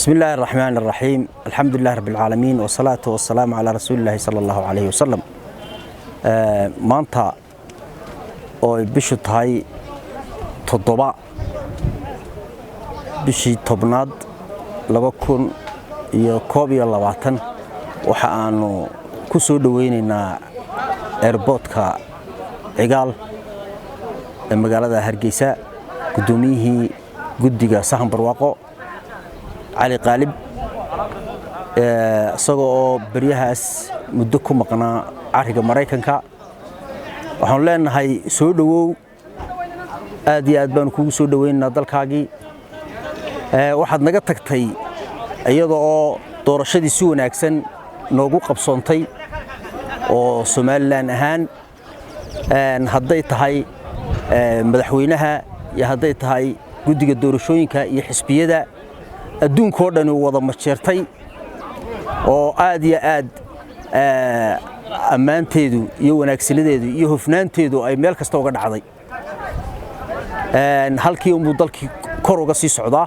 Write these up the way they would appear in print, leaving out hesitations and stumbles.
بسم الله الرحمن الرحيم، الحمد لله رب العالمين، والصلاة والسلام على رسول الله صلى الله عليه وسلم. Maanta oo ay bishu tahay 7 bishii 10aad 2021, waxa aanu ku soo dhoweynaynaa airportka Cigaal ee magaalada Hargeysa guddoomiyihii guddiga Sahan Barwaaqo, Cali Qaalib, isagoo oo beryahaas muddo ku maqnaa cariga Maraykanka. Waxaanu leenahay, soo dhowow, aad iyo aad baanu kugu soo dhoweynaynaa dalkaagii. Waxaad naga tagtay iyada oo doorashadii si wanaagsan noogu qabsoontay oo Somaliland ahaan, hadday tahay madaxweynaha iyo hadday tahay guddiga doorashooyinka iyo xisbiyada, adduunkoo dhani wada majeertay oo aad iyo aad ammaanteedu iyo wanaagsanadeedu iyo hofnaanteedu ay meel kasta uga dhacday. Halkii unbuu dalkii kor uga sii socdaa,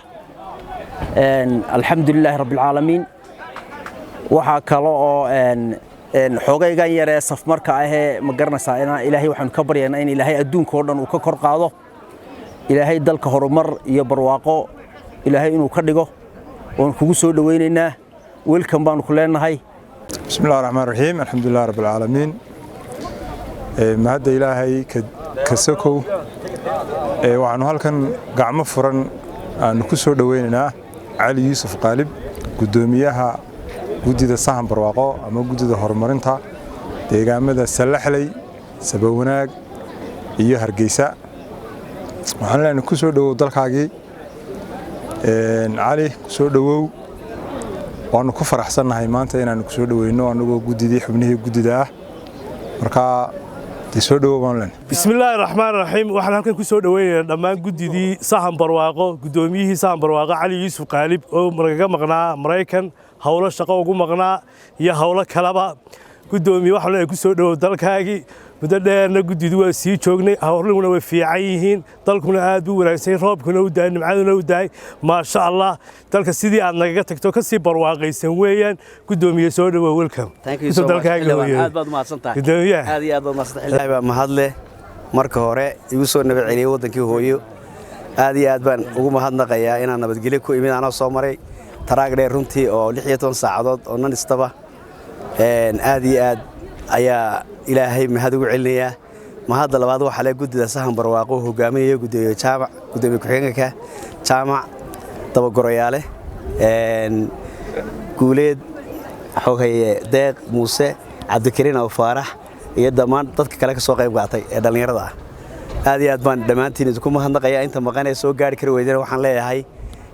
alxamdu lilaahi rabbi alcaalamiin. Waxaa kale oo xoogaygan yaree safmarka ahee, ma garanaysaa, inaan Ilaahay waxaanu ka baryaynaa in Ilaahay adduunka oo dhan uu ka kor qaado, Ilaahay dalka horumar iyo barwaaqo Ilaahay inuu ka dhigo. Waan kugu soo dhowaynaynaa, welcome baanu ku leenahay. بسم الله الرحمن الرحيم، الحمد لله رب العالمين. Mahadda Ilaahay ka sokow, waxaanu halkan gacmo furan aanu ku soo dhoweynaynaa Cali Yuusuf Qaalib, guddoomiyaha guddida Sahan Barwaaqo ama guddida horumarinta deegaamada Sallaxley, Sabawanaag iyo Hargeysa. Waxaan leenahay, ku soo dhowow dalkaagii. Cali, ku soo dhowow. Waanu ku faraxsannahay maanta inaanu kusoo dhoweyno anagoo guddidii, xubnihii guddida ah. Markaa dee soo dhowow baanu leenahay. Bismillaahi raxmaan raxiim. Waxaan halkan ku soo dhoweynaynaa dhammaan guddidii Sahan Barwaaqo, guddoomiyihii Sahan Barwaaqo, Cali Yuusuf Qaalib, oo nagaga maqnaa Maraykan, howlo shaqo ugu maqnaa iyo howlo kaleba. Guddoomiye, waxaan leeyahay, ku soo dhowow dalkaagii. Muddo dheerna guddidu waa sii joognay, howluhuna way fiican yihiin, dalkuna aad buu wanaagsan yahay, roobkuna u daay, nimcaduna u daay, maasha Allah. Dalka sidii aad nagaga tagto ka sii barwaaqaysan weeyaan. Guddoomiye, soo dhowow, welcome. Dalkaaga. Aad baad umahadsantahay. Guddoomiyaha. Aad iyo aad baad umahadsantahay. Ilaahay baa mahadleh marka hore igu soo nabad celiyey waddankii hooyo. Aad iyo aad baan ugu mahadnaqayaa inaan nabadgelyo ku imid, anoo soo maray taraag dheer runtii oo 16 saacadood oo nan istaba. Aad iyo aad ayaa Ilaahay mahad ugu celinayaa. Mahadda labaad waxaa le guddida Sahan Barwaaqo, hogaaminaya gudoomiye Jaamac, gudoomiye ku-xigeenka Jaamac Dabagoroyaale, Guuleed, xoghaye Deeq Muuse, Cabdikariin Aw Faarax iyo dhammaan dadka kale ka soo qayb qaatay ee dhallinyarada ah. Aad iyo aad baan dhammaantiin idinku mahadnaqayaa. Inta maqan ee soo gaari kari weydeen, waxaan leeyahay,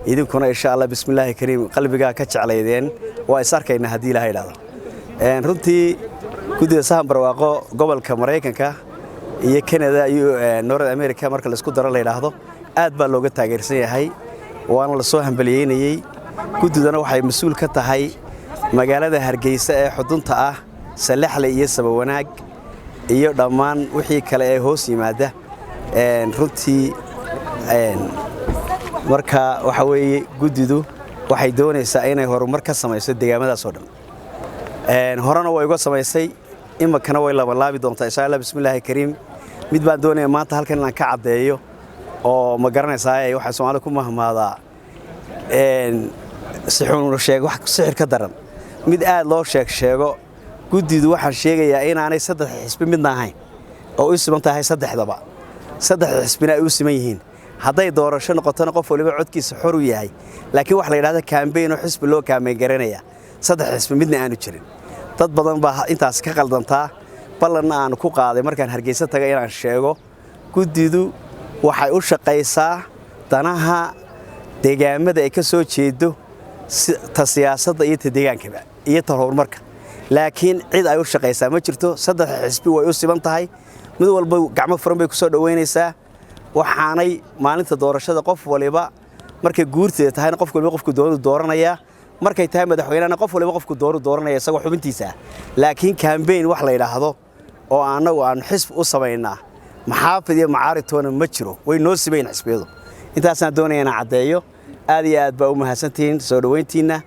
idinkuna insha Allah, bismillaahi kariim, qalbigaa ka jeclaydeen, waa is arkaynaa haddii Ilahay idhaahdo. Runtii guddida Sahan Barwaaqo gobolka Maraykanka iyo Canada iyo North America marka laisku daro la yidhaahdo, aad baa looga taageersan yahay, waana la soo hambaliyeynayey. Guddidana waxay mas-uul ka tahay magaalada Hargeysa ee xudunta ah, Sallaxley iyo Sabawanaag iyo dhammaan wixii kale ee hoos yimaada. Runtii marka waxa weeye, guddidu waxay doonaysaa inay horumar ka samayso deegaamadaas oo dhan. Horena way uga samaysay, iminkana way labanlaabi doontaa insha Allah, bismillaahi kariim. Mid baan doonaya maanta halkan inaan ka caddeeyo oo, ma garanaysaa, waxaa Soomaalida ku mahmaadaa sixuun sheeg wax sixir ka daran. Mid aad loo sheeg sheego, guddidu waxaan sheegayaa inaanay saddex xisbi midna ahayn oo u siman tahay saddexdaba, saddexda xisbina ay u siman yihiin. Hadday doorasho noqotona, qof waliba codkiisa xor u yahay, laakiin waxa la yidhahda campaign oo xisbi loo campaign garanaya, saddex xisbi midna aanu jirin. Dad badan baa intaas ka qaldantaa. Ballanna aanu ku qaaday markaan Hargeysa taga inaan sheego, guddidu waxay u shaqaysaa danaha deegaamada ay ka soo jeedo, ta siyaasadda iyo ta deegaankaba iyo ta horumarka, laakiin cid ay u shaqaysaa ma jirto. Saddex xisbi way u siban tahay, mid walba gacmo furan bay ku soo dhoweynaysaa. Waxaanay maalinta doorashada qof waliba, markay guurteeda tahayna, qof waliba qofku doonu dooranayaa, markay tahay madaxweynena, qof waliba qofku doonu dooranaya isagoo xubintiisa ah. Laakiin campaign wax la yidhaahdo oo annagu aanu xisbi u samaynaa, maxaafid iyo macaaridtoona, ma jiro. Way noo sibayn xisbiyadu. Intaasaan doonaya inaan caddeeyo. Aad iyo aad baa u mahadsantihiin soo dhoweyntiinna.